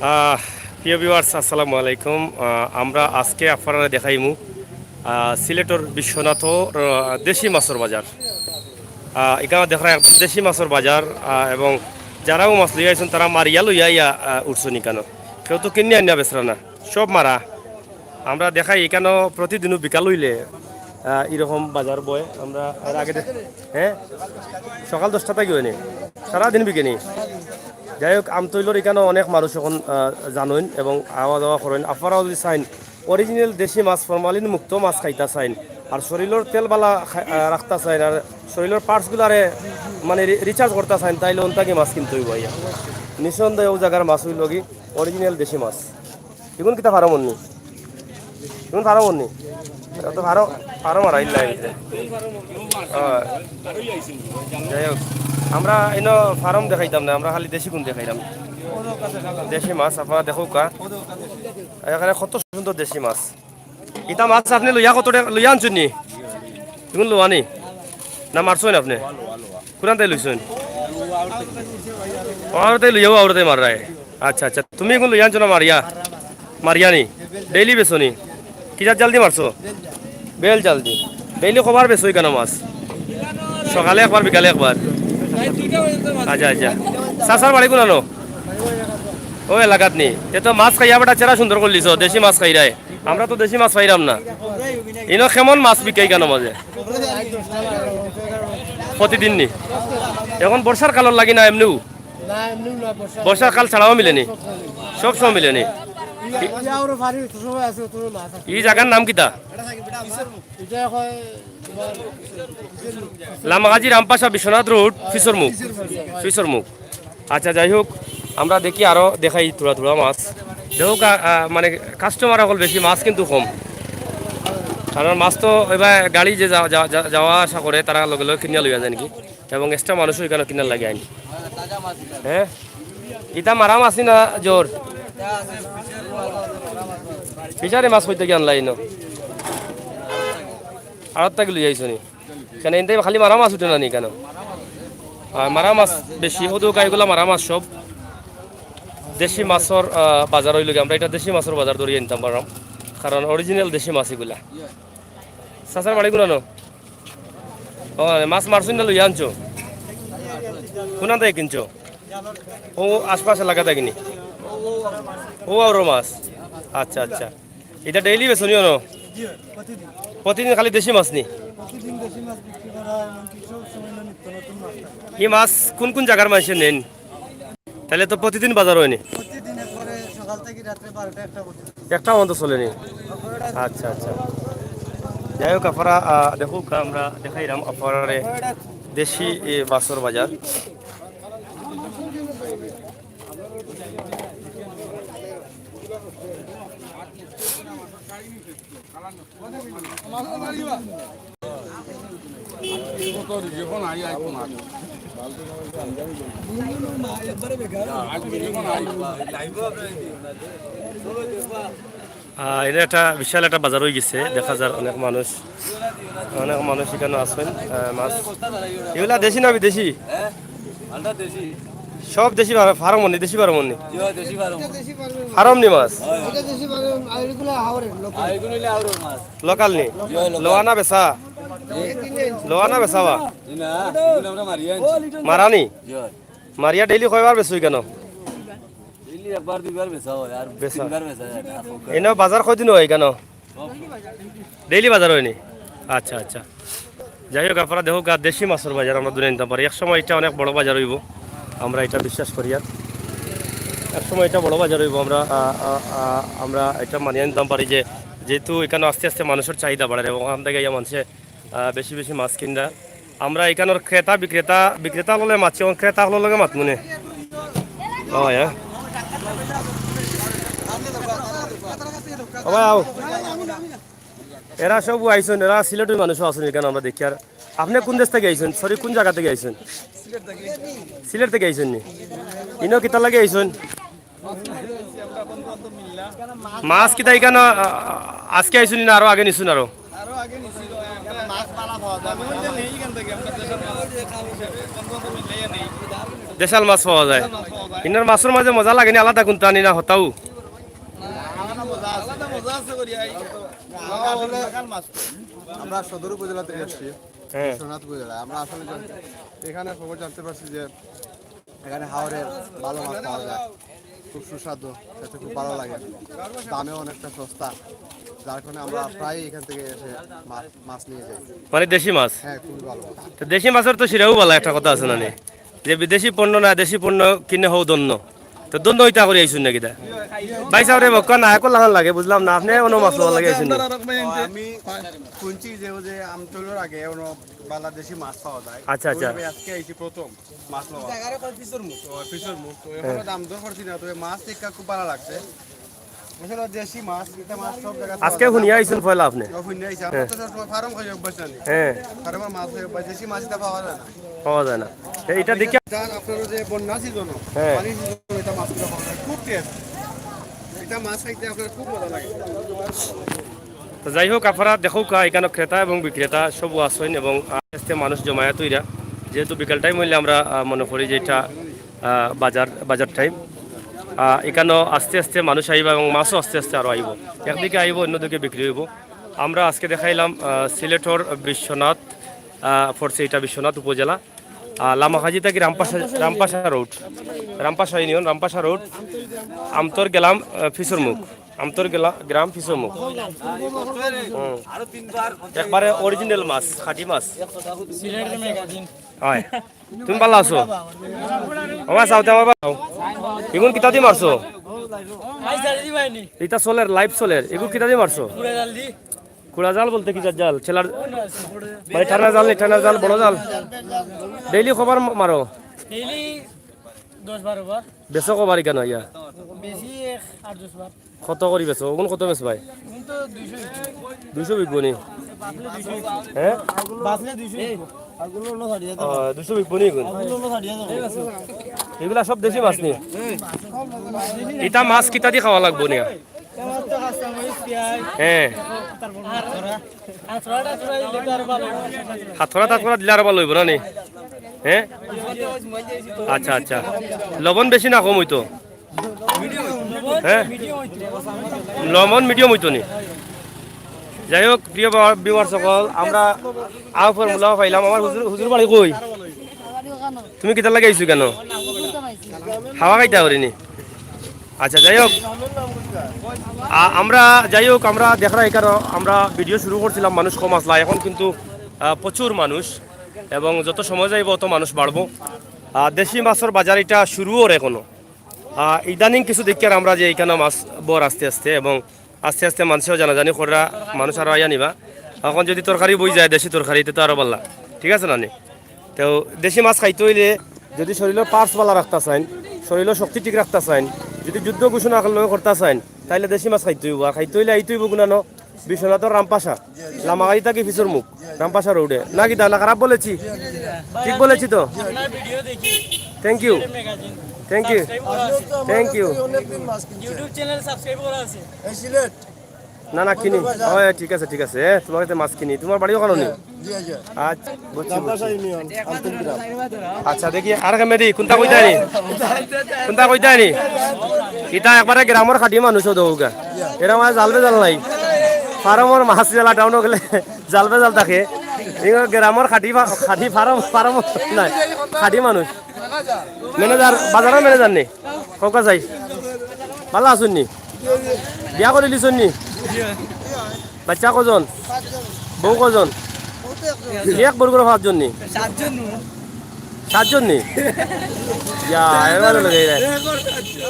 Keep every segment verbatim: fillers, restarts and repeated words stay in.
আহ, প্রিয় ভিউয়ার্স, আসসালামু আলাইকুম। আহ, আমরা আজকে আপনারারে দেখাইমু, আহ, সিলেটর বিশ্বনাথর, আহ, দেশি মাছর বাজার। আহ, ইখানো দেখরা একদম দেশি মাছর বাজার, আহ, এবং যারাও মাছ লইয়া আইছইন, তারা মারিয়া লইয়া আইয়া, আহ, উঠছইন ইখানো। কেউ তো কিনিয়া আনিয়া বেচরা না, সব মারা। আমরা দেখাই, ইখানো প্রতিদিনও বিকাল অইলে, আহ, ইরকম বাজার বয়। আমরা এর আগে দেখ-, হ্যাঁ, সকাল দশটা থাকি অয়নি, সারাদিন বিকেনি। যাই হোক, আমতৈলর ইখানো অনেক মানুষ অখন, আহ, জানইন এবং আওয়া যাওয়া করইন। আপনারাও যদি চাইন, অরিজিনাল দেশি মাছ, ফরমালিন মুক্ত মাছ খাইতা চাইন, আর শরীলর তেল বালা খা-, আহ, রাখতা চাইন, আর শরীলর পার্টসগুলারে মানে রি-, রিচার্জ করতা চাইন, তাইলে অন থাকি মাছ কিনতে অইবো আইয়া। নিঃসন্দেহে অউ জাগার মাছ অইলো গি অরিজিনাল দেশি মাছ। ইগুন কিতা ফার্ম অননি? ইগুন ফার্ম অননি? ইটা তো ফার্ম, ফার্ম আর আইল না এর ভিতরে। হ্যাঁ। যাই হোক, আমরা ইনো ফার্ম দেখাইতাম না, আমরা খালি দেশিগুন দেখাইতাম। দেশি মাছ আপনারা দেখউক্কা। এখানো কত সুন্দর দেশি মাছ। ইতা মাছ আপনে লইয়া কত টেকা লইয়া আনছইন নি? ইগুন লওয়া নি? না মারছইন আপনে? কুনান থাকি লইছইন? অউ আওরতাই লইয়া, অউ আওরতাই মাররায়। আচ্ছা, আচ্ছা, তুমি ইগুন লইয়া আনছো না মারিয়া? মারিয়া নি? ডেইলি বেচো নি? কি জাত জাল দি মারছো? বেল জাল দি। ডেইলি কবার বেচো ইখানো মাছ? সকালে একবার, বিকালে একবার? আচ্ছা, আচ্ছা। চাচার বাড়ি কুনানো? অউ এলাকাত নি? তে তো মাছ খাইয়া বেটা চেহারা সুন্দর করিলিছো, দেশি মাছ খাইরায়। আমরা তো দেশি মাছ পাইরাম না। ইনো কেমন মাছ বিকে ইখানো মাঝে? প্রতিদিন নি? অখন বর্ষার কালর লাগি না এমনেউ? না, এমনেউ না, বর্ষা। বর্ষার কাল ছাড়াও মিলে নি? সব সময় মিলে নি? ই আওরো ফারি, অত সময় আছে, অত সময় মাছ আছে। ই জাগার নাম কিতা? ইটা কয় লামাগাজী রামপাশা বিশ্বনাথ রোড, ফিসরমুখ। ফিসরমুখ। আচ্ছা, যাই হোক, আমরা দেখি আরো দেখাই থুড়া থুড়া মাছ। দেখউক্কা, আ, আ, মানে কাস্টমার অকল বেশি, মাছ কিন্তু কম। কারণ মাছ তো এবার গাড়ি যে যা-, যা-, যা-, যাওয়া আসা করে, তারা লগে লগে কিনিয়া লইয়া যায় নাকি, এবং এক্সট্রা মানুষও ইখানো কিনার লাগি আইন। হ্যাঁ, ইতা মারা মাছ নি না জোর? ফিশারি মাছ কইতে গিয়ে আনলাই ইনো। আড়ত থাকি লই আইছো নি? কেনে ইনতে খালি মারা মাছ উঠে না নি কেনে? আর মারা মাছ বেশি, অউ দেখউক্কা ইগুলা মারা মাছ সব। দেশি মাছর, আহ, বাজার অইলো গি, আমরা ইটা দেশি মাছর বাজার ধরি আনতাম পাররাম, কারণ অরিজিনাল দেশি মাছ ইগুলা। চাচার বাড়ি কুনানো? ও, মাছ মারছইন না লইয়া আনছো? কুনান থাকি কিনছো? অউ আশপাশ এলাকা থাকি নি? অউ আওরো মাছ। আচ্ছা, আচ্ছা। ইটা ডেইলি বেচো নি অনো? প্রতিদিন খালি দেশি মাছ নি? প্রতিদিন দেশি মাছ বিক্রি করা হয়, এমনকি সব সময় নিত্য নতুন মাছ থাকে। ই মাছ কুন কুন জাগার মানষে নেইন? তাইলে তো প্রতিদিন বাজার অয়নি? প্রতিদিন, একবারে সকাল থাকি রাত্রে বারোটা একটা পর্যন্ত। একটা পর্যন্ত চলে নি? আচ্ছা, আচ্ছা। যাই হোক, আপনারা, আহ, দেখউক্কা, আমরা দেখাইরাম আপনারারে দেশি ই মাছর বাজার। আহ, ইটা একটা বিশাল একটা বাজার অইগেছে, দেখা যার অনেক মানুষ, অনেক মানুষ ইখানো আছইন। আহ, মাছ ইগুলা দেশি না বিদেশি? হ্যাঁ, আমরা দেশি। সব দেশি ফার-, ফার্ম নি, দেশি ফার্ম নি? জি, হয়, দেশি ফার্ম। ফার্ম নি মাছ? হয়, হয়। ইটা দেশি ফার্ম, আর ইগুলা হাওরের, লোকাল। আর ইগুলা অইলে হাওরের মাছ। লোকাল নি? জি, হয়, লোকাল। লওয়া না বেচা? জি। লওয়া না বেচা বা? জি না, ইগুলা আমরা মারিয়া আনছি। মারা নি? জি, হয়। মারিয়া ডেইলি কয়বার বেচো ইখানো? ডেইলি একবার দুইবার বেচা হয়, আর বেচা। তিনবার বেচা যায় না। ইনো বাজার কয়দিন অয় ইখানো? ডেইলি বাজার অয়নি? আচ্ছা, আচ্ছা। যাই হোক, আপনারা দেখউক্কা, দেশি মাছর বাজার আমরা ধরি আনতাম পারি। এক সময় ইটা অনেক বড় বাজার অইবো, আমরা ইটা বিশ্বাস করি। আর এক সময় ইটা বড় বাজার অইবো, আমরা, আ, আ, আ, আমরা ইটা মানিয়া আনতাম পারি যে, যেহেতু ইখানো আস্তে আস্তে মানুষর চাহিদা বাড়ের এবং অখান থাকি আইয়া মানষে, আ, বেশি বেশি মাছ কিনরা। আমরা ইখানর ক্রেতা বিক্রেতা, বিক্রেতা অকলর লগে মাতছি, অখন ক্রেতা অকলর লগে মাতমু নে। ও, হ্যাঁ। ও ভাই, আও। এরা সব আইছইন, এরা সিলেটর মানুষও আছইন ইখানো আমরা দেখিয়ার। আপনে কুন দেশ থাকি আইছইন? সরি, কুন জাগা থাকি আইছইন? সিলেট থাকি আইছইন নি? ইনো কিতার লাগি আইছইন? মাছ কিতা ইখানো, আ, আ, আজকে আইছইন নি না আরো আগে নিছইন আরো? আরো আগে নিছি, মাছ ভালা পাওয়া যায়। আমি বলতে নেই এখান থেকে, আমরা দেশের মাছ। দেশাল মাছ পাওয়া যায়। ইনার মাছর মাঝে মজা লাগে নি আলাদা কুনতা নি না হতাউ? আমরা সদর উপজেলা থেকে আসছি, হ্যাঁ। বিশ্বনাথ উপজেলা। আমরা আসলে জান- এখানে খবর জানতে পারছি যে এখানে হাওরের ভালো মাছ পাওয়া যায়, খুব সুস্বাদু, খেতে খুব ভালো লাগে, দামেও অনেকটা সস্তা, যার কারণে আমরা প্রায় এখান থেকে এসে মাছ মাছ নিয়ে যাই। মানে দেশি মাছ। হ্যাঁ, খুবই ভালো মাছ। তো দেশি মাছর তো সেটাও ভালা একটা কথা আছে না নি? যে বিদেশি পণ্য না দেশি পণ্য কিনে হও ধন্য। তো ধন্য ইতা করি আইছইন নাকি দা? ভাই সাহেব রে বক্কা না এখন লাগান লাগে বুঝলাম না, আপনি অন্য মাছ লওয়ার লাগি আইছইন নি? আমি শুনছি যে ওই যে আমতলের আগে ওনো বাংলাদেশি মাছ পাওয়া যায়। আচ্ছা, আচ্ছা। ওইভাবে আজকে আইছি প্রথম মাছ লওয়া। জায়গাটা কই পিছর মুখ? ও, পিছর মুখ। তো এখনো দাম দর করছি না, তবে মাছ দেখা খুব ভালো লাগছে। আসলে দেশি মাছ, এটা মাছ সব জায়গায় পাওয়া আজকে যায় না। হুনিয়া আইছইন পয়লা আপনি? ও, হুনিয়া আইছি। আমরা তো সবসময় ফার্ম খাই অভ্যাস জানি। হ্যাঁ। ফার্মের মাছ খাই অভ্যাস, দেশি মাছ এটা পাওয়া যায় না। পাওয়া যায় না। তো এটা দেখে যার আপনার যে বন্যা সিজন, হ্যাঁ। পানি সিজন, এটা মাছগুলো পাওয়া যায়। খুব টেস্ট। এটা মাছ খাইতে আপনার খুব মজা লাগে। তো যাই হোক, আপনারা দেখউক্কা, এখানে ক্রেতা এবং বিক্রেতা সব আছইন এবং আস্তে আস্তে মানুষ জমায়েত অইরা। যেহেতু বিকাল টাইম অইলে আমরা, আহ, মনে করি যে এটা, আহ, বাজার, বাজার টাইম। আহ, এখানেও আস্তে আস্তে মানুষ আইবা এবং মাছও আস্তে আস্তে আরও আইব। একদিকে আইব, অন্যদিকে বিক্রি অইব। আমরা আজকে দেখাইলাম, আহ, সিলেটর বিশ্বনাথ, আহ, পড়ছে এটা বিশ্বনাথ উপজেলা। আহ, লামাকাজি থাকি রামপাশা, রামপাশা রোড, রামপাশা ইউনিয়ন, রামপাশা রোড, আমতর গেলাম, আহ, ফিসরমুখ। আমতর গেলা-, গ্রাম ফিসরমুখ। হুম। একবারে অরিজিনাল মাছ, খাঁটি মাছ। সিলেটের ম্যাগাজিন। হয়। তুমি ভালা আছো? আমার চাওতে আমার ভালা। ইগুন কিতা দি মারছো? ভাই, জানি দি ভাই নি। ইটা চলের, লাইভ চলের। ইগুন কিতা দি মারছো? পুরা জাল দি। কুড়া জাল বলতে কি জাত জাল? ছেলার মানে টানা জাল নি, টানা জাল, বড় জাল। ডেইলি কবার মারো? ডেইলি দশ বারো বার। বেচো কবার ইখান ইয়া? বেশি এক আট দশ বার। কত করি বেচো? ওগুন কত বেচবায়? এখন তো দুইশো। দুইশো বিকবো নি? হ্যাঁ? বাঁচলে দুইশো। আহ, দুইশো বিকবো নি এগুন? এগুলা সব দেশি মাছ নি? ইটা মাছ কিতা দি খাওয়া লাগবো নিয়া? হ্যাঁ। হাতকড়া টাতকড়া দিলে আরো ভালো অইবো না নি? হ্যাঁ? আচ্ছা, আচ্ছা। লবণ বেশি না কম অইতো? হ্যাঁ? লবণ মিডিয়াম অইতো নি? যাই হোক, প্রিয় ভিউয়ার সকল, আমরা আউফর মুলাও পাইলাম। আমার হুজুর, হুজুর বাড়ি কই? তুমি কিতার লাগি আইছো কেন? হাওয়া খাইতা করি নি? আচ্ছা, যাই হোক, আ-, আমরা, যাই হোক, আমরা দেখরা এখানে আমরা ভিডিও শুরু করছিলাম, মানুষ কম আসলা, এখন কিন্তু, আ, প্রচুর মানুষ এবং যত সময় যাইব অত মানুষ বাড়বো। আ, দেশি মাছর বাজার এটা শুরু ওর এখনো। আ, ইদানিং কিছু দেখিয়ার আমরা যে এখানে মাছ বর আস্তে আস্তে এবং আস্তে আস্তে মানুষেও জানাজানি কররা, মানুষ আরো আইয়া নিবা। এখন যদি তরকারি বই যায়, দেশি তরকারি, তে তো আরো ভালা, ঠিক আছে না নি? তো দেশি মাছ খাইতে অইলে যদি শরীরর পার্টস ভালা রাখতা চাইন, শরীরর শক্তি ঠিক রাখতা চাইন, যদি যুদ্ধ ঘোষণা করলে করতা চাইন, তাইলে দেশি মাছ খাইতে অইবো। আর খাইতে অইলে আইতে অইবো কুনানো? বিশ্বনাথর রামপাশা, লামাগাড়ি থাকি ফিসরমুখ, রামপাশা রোডে। না কিতা, না খারাপ বলেছি? ঠিক বলেছি তো? Thank you, thank you, thank you. YouTube channel subscribe করা আছে। না, না, কিনি। ও, এ, ঠিক আছে, ঠিক আছে। এ, তোমার কাছে মাছ কিনি। তোমার বাড়ি ওখানে নি? আচ্ছা, বুঝছি, বুঝছি। আচ্ছা, দেখি, আর কে মেদি, কোনটা কইতায় নি? কোনটা কইতায় নি? ইটা একবারে গ্রামর খাঁটি মানুষ দেউগা। এরা মানে জাল বেজাল নাই। ফার্মর মাছ জেলা টাউনো গেলে জাল বেজাল থাকে। এই গ্রামর খাঁটি ফা-, খাঁটি ফার্ম, ফার্ম নাই। খাঁটি মানুষ। ম্যানেজার, বাজারর ম্যানেজার নি? কউক্কা চাই। ভালা আছইন নি? বিয়া করিলিছইন নি? বাচ্চা কয়জন? বউ কয়জন? এক বউর ঘরো পাঁচজন নি? সাতজন নি? ইয়া, এবার লগে এরা।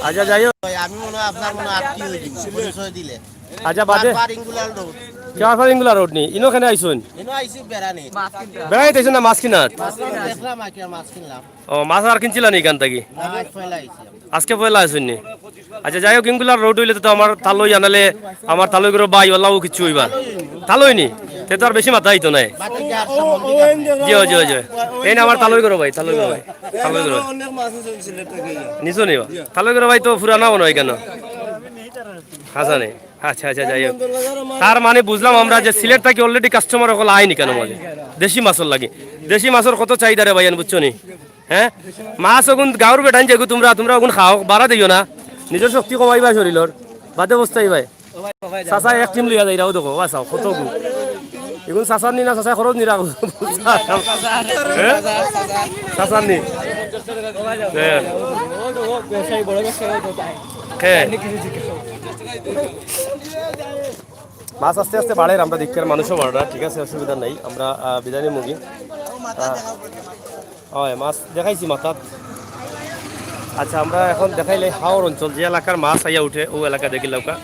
আচ্ছা, যাই হোক। আমি মনে হয় আপনার মনে হয় আত্মীয় হয়ে যাবো, পরিচয় দিলে। আচ্ছা, বাদে। পার ইঙ্গুলাল রোড। কেওয়ার পার ইঙ্গুলা রোড নি? ইনো কেনে আইছইন? এনে আইছি বেড়ানি। বেড়াইতে আইছইন না মাছ কিনাত? মাছ কিনা দেখলাম আর কি, আর মাছ কিনলাম। ও, মাছ আর কিনছিলা নি ইখান থাকি? না, আজ পয়লা আইছিলাম। আজকে পয়লা আছইন নি? আচ্ছা, যাই হোক, ইঙ্গুলার রোড অইলে তো আমার তালই আনালে আমার তালই ঘরো ভাই ওলাও কিচ্ছু অইবা। তালই নি? তে তো আর বেশি মাথা আইতো নায়। বাকি কি আর সম্বন্ধে জি, জি, জি। এই না আমার তালই ঘরো ভাই, তালই ঘরো ভাই। তালই ঘরো ভাই। অনেক মাছ আছে সিলেট থেকে। নিছো নি বা? তালই ঘরো ভাই তো পুরানা মনে হয় কেন? হাছা নি? আচ্ছা, আচ্ছা, যাই হোক। তার মানে বুঝলাম আমরা যে সিলেট থাকি already কাস্টমার অকল আইনি কেন মানে? দেশি মাছর লাগি। দেশি মাছর কত চাহিদা রে ভাই, বুঝছো নি? হ্যাঁ, মাছ অগুন গাঁওর বেটাইন যেগু তুমরা, তুমরা অগুন খাও, বাড়া দিও না, নিজর শক্তি কমাইবায় শরীলর, বাদে পস্তাইবায়। চাচা এক টিম লইয়া যাইরা, অউ দেখো, বাঁচাও, কত গু। এগুন চাচার নি না, চাচায় খরচ নি রাখো। হ্যাঁ? চাচার নি। হ্যাঁ। হ্যাঁ। মাছ আস্তে আস্তে বাড়ের, আমরা দেখি আর মানুষও বাড়রা, ঠিক আছে, অসুবিধা নাই। আমরা, আহ, বিদায় নিমুগি। আহ, অয়, মাছ দেখাইছি মাথাত। আচ্ছা, আমরা এখন দেখাইলে হাওর অঞ্চল, যে এলাকার মাছ আইয়া উঠে, অউ এলাকা দেখিলাউক্কা।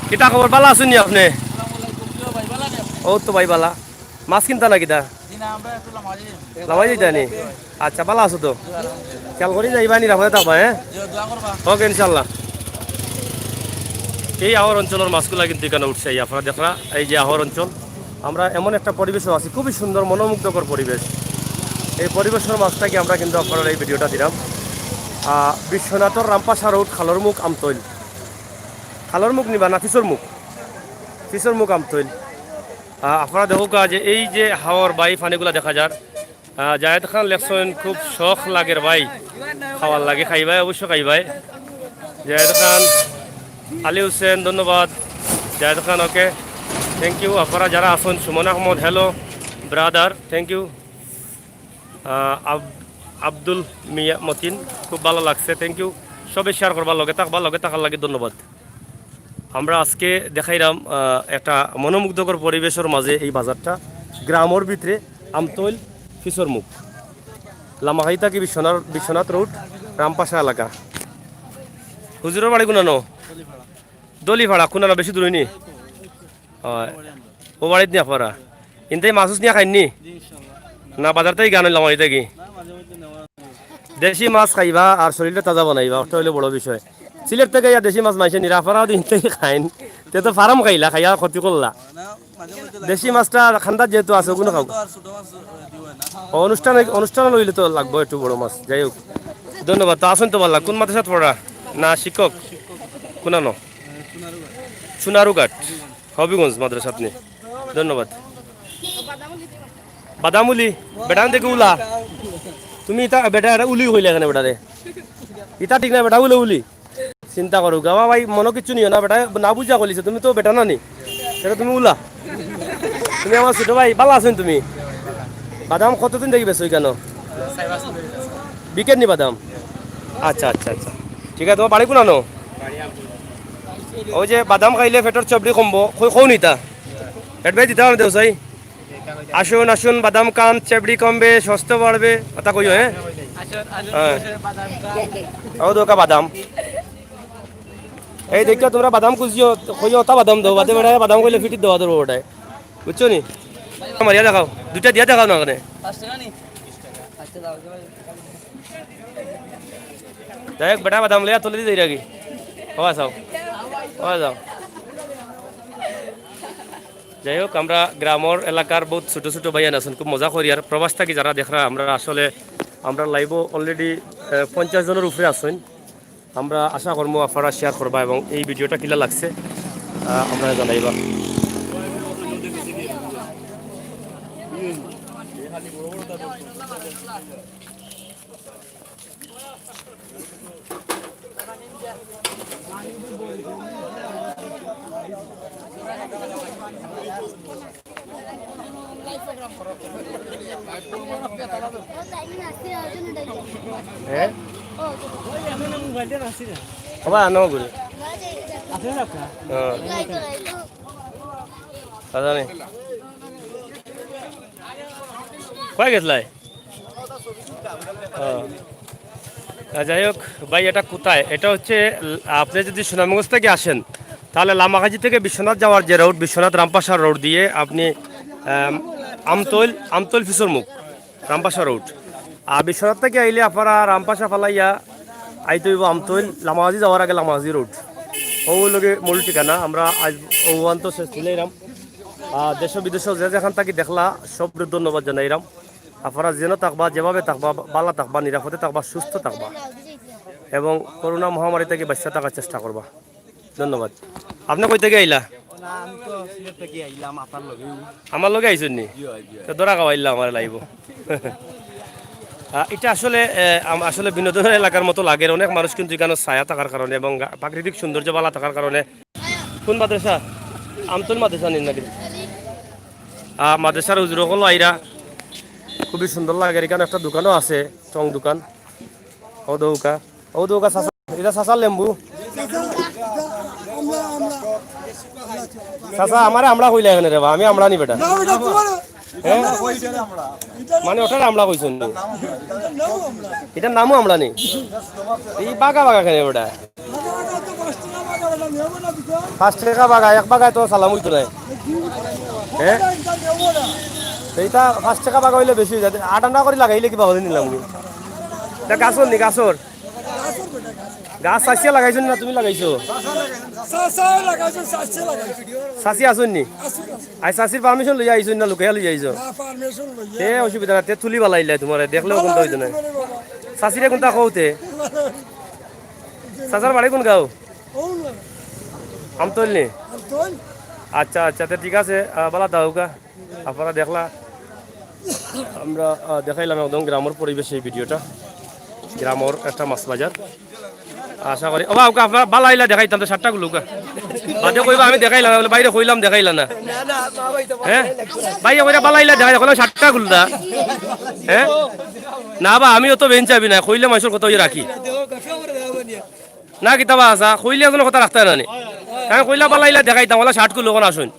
কিতা খবর, বালা আছইন নি আপনে? অউ তো ভাই বালা। মাছ কিনতা না কিতা? জি না, আমরা একটু লামাই যাই। লামাই যাইতা নি? আচ্ছা, বালা আছো তো? খেয়াল করি যাইবা, নিরাপদে থাকবা, হ্যাঁ? জি, দোয়া করবা। ওকে, ইনশাল্লাহ। এই আহর অঞ্চলর মাছগুলা কিন্তু ইকানো উঠছে, এই আপনারা দেখরা, এই যে আহর অঞ্চল, আমরা এমন একটা পরিবেশও আছি, খুবই সুন্দর, মনোমুগ্ধকর পরিবেশ। এই পরিবেশর মাঝ থাকি আমরা কিন্তু আপনারারে এই ভিডিওটা দিলাম। আহ, বিশ্বনাথর রামপাশা রোড, খালর মুখ, আমতৈল। খালর মুখ নিবা না ফিসর মুখ? ফিসর মুখ, আমতৈল। আহ, আপনারা দেখউক্কা যে এই যে হাওর বায় পানিগুলা দেখা যার, আহ, জায়েদ খান লেখছইন, খুব শখ লাগের ভাই খাওয়ার লাগি, খাইবায়, অবশ্য খাইবায়। জায়েদ খান, আলী হোসেন, ধন্যবাদ। জায়েদ খান, ওকে, thank you। আপনারা যারা আছইন, সুমন Ahmad, hello brother, thank you। আহ, আব-, আব্দুল মিয়া মতিন, খুব ভালা লাগছে, thank you। সবে share করবা, লগে থাকবা, লগে থাকার লাগি ধন্যবাদ। আমরা আজকে দেখাইরাম, আহ, একটা মনোমুগ্ধকর পরিবেশর মাঝে এই বাজারটা, গ্রামর ভিতরে, আমতৈল, ফিসর মুখ, লামাখাই থাকি বিশ্বনাথ, বিশ্বনাথ রোড, রামপাশা এলাকা। হুজুরর বাড়ি কুনানো? দলিপাড়া। কুনানো, বেশি দূর অয়নি? অয়। অউ বাড়িত নি আপনারা? ইনতে মাছ উছ নিয়া খাইন নি? না, বাজার থাকি আনইন, লামাই থাকি? দেশি মাছ খাইবা আর শরীলটা তাজা বানাইবা, অটা অইলো বড় বিষয়। সিলেট থাকি আইয়া দেশি মাছ মাইনষে নিরা, আপনারা যদি ইনতে খাইন, তে তো ফার্ম খাইলা, খাইয়া ক্ষতি করলা। দেশি মাছটা খান্দাত যেহেতু আছে, অগুন খাও। ও, অনুষ্ঠান, অনুষ্ঠান অইলে তো লাগবো একটু বড় মাছ। যাই হোক, ধন্যবাদ। তো আছইন তো বালা। কোন মাদ্রাসাত পড়রা? না শিক্ষক? কুনানো? সোনারুঘাট, হবিগঞ্জ মাদ্রাসাত নি। ধন্যবাদ। বাদাম উলি, বেটা দেখি উলা। তুমি ইতা বেটা, এটা উলি কইলে কেনে বেটারে? ইতা ঠিক না বেটা, উলে উলি। চিন্তা করো, গাওয়া ভাই, মনো কিচ্ছু নিও না বেটা, না বুঝা কইলিছে, তুমি তো বেটা না নি, এটা তুমি উলা। তুমি আমার ছোট ভাই, বালা আছইন তুমি? বাদাম কতদিন থাকি বেচো ইকানো? বিকের নি বাদাম? আচ্ছা, আচ্ছা, আচ্ছা, ঠিক আছে। তোমার বাড়ি কুনানো? অউ যে বাদাম খাইলে পেটর চবড়ি কমবো, কই, কও নি তা? পেট বেশ দিতে পারো দেও চাই। আসুন, আসুন, বাদাম খান, চবড়ি কমবে, স্বাস্থ্য বাড়বে। কথা কইও, হ্যাঁ? হ্যাঁ। অউ দেখউক্কা বাদাম। এই দেখিও, তুমরা বাদাম খুজিও, কইও, অটা বাদাম দেও, বাদে বেটায় বাদাম কইলে ফিটিত দেওয়া ধরবো বেটায়। বুঝছো নি? মারিয়া দেখাও, দুইটা দিয়া দেখাও না কেনে? যাই হোক, বেটা বাদাম লইয়া তলেদি যাইরাগি। ও চাও, ও চাও। যাই হোক, আমরা গ্রামর এলাকার বউত ছোট ছোট ভাইয়াইন আছইন, খুব মজা করি। আর প্রবাস থাকি যারা দেখরা, আমরা আসলে, আমরা live-ও already, আহ, পঞ্চাশ জনর উপরে আছইন। আমরা আশা করমু আপনারা share করবা এবং এই ভিডিওটা কিলা লাগছে, আহ, আমরারে জানাইবা। হ্যাঁ? বাবা, আনো ঘুরে। হ্যাঁ। দাদা নেই। কই গেছলাই? ও। আহ, যাই হোক, ভাই, এটা কোথায়? এটা হচ্ছে, আপনি যদি সুনামগঞ্জ থেকে আসেন, তাহলে লামাকাজি থেকে বিশ্বনাথ যাওয়ার যে রোড, বিশ্বনাথ রামপাশা রোড দিয়ে আপনি, আম, আমতৈল, আমতৈল ফিসর মুখ, রামপাশা রোড। আর বিশ্বনাথ থেকে আইলে আপনারা রামপাশা ফালাইয়া আইতে অইবো আমতৈল, লামাকাজি যাওয়ার আগে লামাকাজি রোড। অউ লগে মূল ঠিকানা। আমরা আজ অউহান তো শেষ তুলাইরাম। আর দেশ বিদেশ যে যেখান থাকি দেখলা, সবরে ধন্যবাদ জানাইরাম। আপনারা যেন থাকবা, যেভাবে থাকবা, বালা থাকবা, নিরাপদে থাকবা, সুস্থ থাকবা এবং করোনা মহামারী থাকি বাঁচিয়া থাকার চেষ্টা করবা। ধন্যবাদ। আপনি কই থাকি আইলা? না, আমি তো সিলেট থাকি আইলাম আপনার লগে। আমার লগে আইছইন নি? জি অয়, জি অয়। তো ধরা খাওয়াইলা আমার লাইভো। আহ, এটা আসলে, আহ, আম-, আসলে বিনোদনের এলাকার মতো লাগের। অনেক মানুষ কিন্তু এখানো ছায়া থাকার কারণে এবং গা-, প্রাকৃতিক সৌন্দর্য ভালা থাকার কারণে। কোন মাদ্রাসা? আমতল মাদ্রাসা নি নাকি? আহ, মাদ্রাসার হুজুর অকল আইরা, খুবই সুন্দর লাগের। এখানো একটা দোকানও আছে, টং দোকান। ও দৌকা, ও দৌকা চাচা, এটা চাচার লেম্বু। চাচা, আমারে আমড়া কইলা কেনে রে বা, আমি আমড়া নি বেটা। না, ওটা তোমার, হ্যাঁ? মানে ওটার আমড়া কইছইন নি? এটার নামও আমড়া নি? এই বাগা বাগা কেনে বেটা? পাঁচ টেকা বাগা, এক বাগায় তো সালাম অইতো নায়। হ্যাঁ? এইটা পাঁচ টেকা বাগা অইলে বেশি অই যায়। আট আনা করি লাগাইলে কিবা অইলে নিলাম নি? এটা গাছর নি, গাছর? গাছ চাচিয়ে লাগাইছইন না তুমি লাগাইছো? চাচায় লাগাইছে, চাচিয়ে লাগাইছে। চাচি আছইন নি? আই চাচির পারমিশন লইয়া আইছইন না লুকাইয়া লইয়া আইছো? না, পারমিশন লইয়া। তে অসুবিধা না, তে তুলি বালাইলাই তুমারে, দেখলেও কুন্তা অইতো নায়। চাচিরে কুন্তা কওতে? চাচার বাড়ি কোন গাঁও? আমতল নি? আচ্ছা, আচ্ছা, তে ঠিক আছে, আহ, বালা দাউকা। আপনারা দেখলা, আমরা, আহ, দেখাইলাম একদম গ্রামর পরিবেশ এই ভিডিওটা। গ্রামর একটা মাছ বাজার। আশা করি, ও বা, ওকে আপনারা বালা আইলা দেখাইতাম তো, শার্টটা খুলুকা। বাদে কইবা আমি দেখাইলাম না, বলে বাইরে কইলাম দেখাইলা না। হ্যাঁ? বাইরে কইরা বালা আইলা দেখাই, এখন শার্টটা খুলতা। হ্যাঁ? না বা, আমি অত বেঞ্চাবি না, কইলে মাইনষর কথা অইয়া রাখি। না কিতা বা আছা, কইলে এজনর কথা রাখতা না নি। আমি কইলা বালা আইলা দেখাইতাম, ওলা শার্ট খুলুকা অখন আছইন।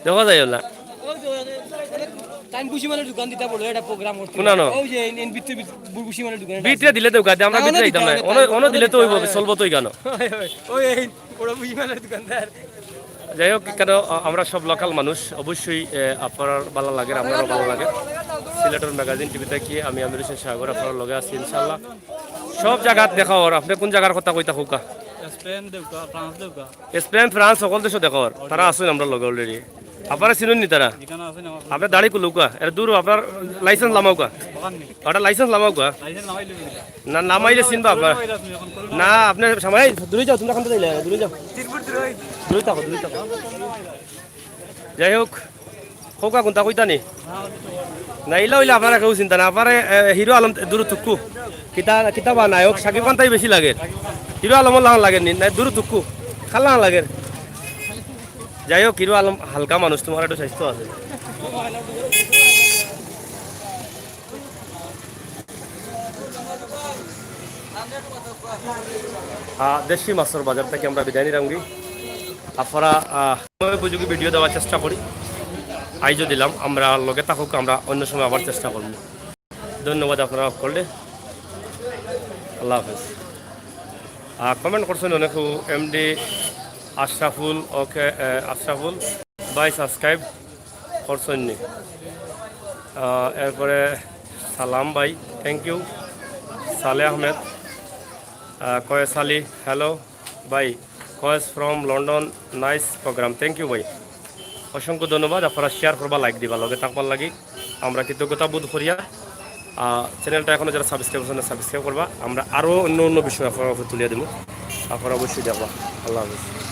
দেখা যায় ওলা। তাইন ভুসিমালের দোকান দিতা বলো, এটা প্রোগ্রাম করতে। কুনানো? ওই যে এন, এন ভিতরে, ভিতরে, ভুসিমালের দোকান। ভিতরে দিলে তো গাদে, আমরা না, ভিতরে না, দিতাম না। না, অনো, না, অনো দিলে তো অইবো, না, চলবো তো অইখানো। ওই, ওই, ওরা ভুসিমালের দোকানদার। যাই হোক, কেন, আ-, আমরা সব লোকাল মানুষ, অবশ্যই, এ, আপনারার বালা লাগে, আমরারও বালা লাগে। সিলেটর ম্যাগাজিন টিভি থাকি আমি আমির হোসেন সাগর, আপনারার লগে আছি ইনশাআল্লাহ। সব জাগাত দেখা অর, আপনে কুন জাগার কথা কইতা কউকা? স্পেন দেউকা, ফ্রান্স দেউকা। স্পেন, ফ্রান্স, হকল দেশো দেখা অর। তারা আছইন আমরার লগে already। আপনারা চিনইন নি তারা? যেখানে আছইন আমার আপনে দাড়ি খুলুকা। এরা দূর, আপনার লাইসেন্স লামাউকা। দোকান নেই। ওটা লাইসেন্স লামাউকা। লাইসেন্স লামাইলে কি? না, লামাইলে চিনবা আপনারা। না, আপনে সামনে, এই, দূরে যাও, তুমরা কান্দা যাইলে, দূরে যাও। দূরে থাকো, দূরে থাকো। যাই হোক, কউকা কুনটা কইতা নি? না, ইলা অইলে আপনারা কেউ চিনতা না। আপনারা, এ, হিরো আলম দূরো থুকু। কিতা, কিতা বা নায়ক, শাকিব খানটাই বেশি লাগে। হিরো আলমর লাখান লাগে নি? না, দূরো থুকু। খান লাখান লাগে। যাই হোক, হিরো আলম হালকা মানুষ, তুমার একটু স্বাস্থ্য আছে। আহ, দেশি মাছর বাজার থাকি আমরা বিদায় নিরামগি। আপনারা, আহ, সময় উপযোগী ভিডিও দেওয়ার চেষ্টা করি। আইজও দিলাম, আমরার লগে থাকুক, আমরা অন্য সময় আবার চেষ্টা করমু। ধন্যবাদ আপনারা হকলরে। আল্লাহ হাফেজ। আহ, comment করছইন অনেকে, এমডি আশরাফুল, ওকে, আহ, আশরাফুল ভাই subscribe করছইন নি? আহ, এরপরে সালাম ভাই, thank you। সালে আহমেদ, আহ, কয়েস আলী, hello ভাই, কয়েস from London, nice program, thank you ভাই। অসংখ্য ধন্যবাদ, আপনারা share করবা, like দিবা, লগে থাকবার লাগি আমরা কৃতজ্ঞতা বোধ করিয়া। আহ, channelটা এখনো যারা subscribe করছেন না, subscribe করবা। আমরা আরও অন্য অন্য বিষয় আপনারার উপরে তুলিয়া দিমু, আপনারা অবশ্যই দেখবা। আল্লাহ হাফেজ।